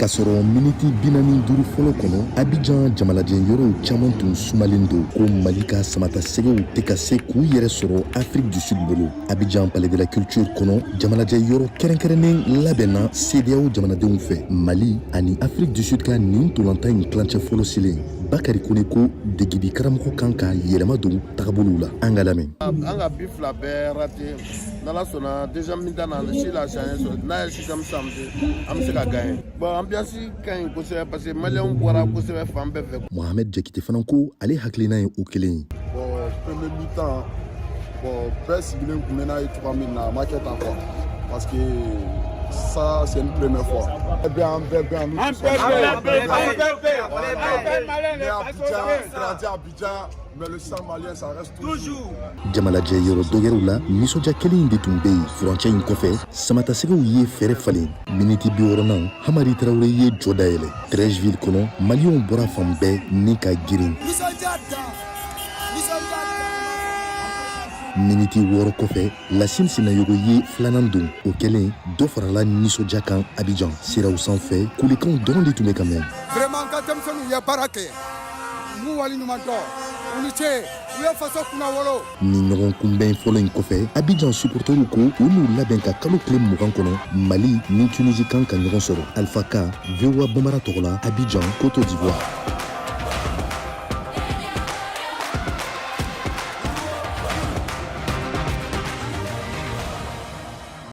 K'a sɔrɔ miniti 45 fɔlɔ kɔnɔ, Abidjan jamalajɛ yɔrɔw caman tun sumalen don ko Mali ka samatasɛgɛw tɛ ka se k'u yɛrɛ sɔrɔ Afrique du Sud bolo. Abidjan Palais de la Culture kɔnɔ, jamalajɛ yɔrɔ kɛrɛnkɛrɛnnen labɛnna CEDEAO jamanadenw fɛ. Mali ani Afrique du Sud ka nin ntolantan in tilancɛ fɔlɔ selen, Bakari Kone ko degeli karamɔgɔ kan ka yɛlɛma don tagabolow la. An ka lamɛn. An ka but fila bɛɛ raté. N'Ala sɔnna, deuxième mi-temps na, si la chance sɔrɔ n'a ye système changer, an bɛ se ka gagner. Bon, ambiance ka ɲi kosɛbɛ parce que Maliyɛnw bɔra kosɛbɛ fan bɛɛ fɛ. Mohamed Jakite fana ko ale hakilina ye o kelen ye. Bon, premier mi-temps, bon, bɛɛ sigilen tun bɛ n'a ye cogoya min na, a ma kɛ tan quoi, parce que ça, c'est une première fois. Bɛɛ bɛ yan, bɛɛ bɛ yan, nous tous, on est là. Né à Abidjan, grandi à Abidjan, mais le sang malien, ça reste toujours. Jamalajɛ yɔrɔ dɔgɛrɛw la, nisɔndiya kelen in de tun bɛ yen. Furancɛ in kɔfɛ, samatasɛgɛw ye fɛɛrɛ falen. Miniti 60nan, Hamari Tarawele ye jɔ dayɛlɛ. Treichville kɔnɔ, Maliyɛnw bɔra fan bɛɛ ni ka girin. Nisɔndiya dan, nisɔndiya dan. Miniti 6 kɔfɛ, Lassine Sinayogo ye filanan don. O kɛlen, dɔ farala nisɔndiya kan Abidjan siraw sanfɛ. Kulekanw dɔrɔn de tun bɛ ka mɛn. Vraiment, n ka denmisɛnninw ye baara kɛ, n b'u waleɲuman dɔn. U ni ce, u ye faso kunna wolo. Ni ɲɔgɔn kunbɛn fɔlɔ in kɔfɛ, Abidjan supporteriw ko u n'u labɛn ka kalo tile 20 kɔnɔ, Mali ni Tunisie kan ka ɲɔgɔn sɔrɔ. Alpha Ka, VOA Bambara tɔgɔ la, Abidjan, Côte d'Ivoire.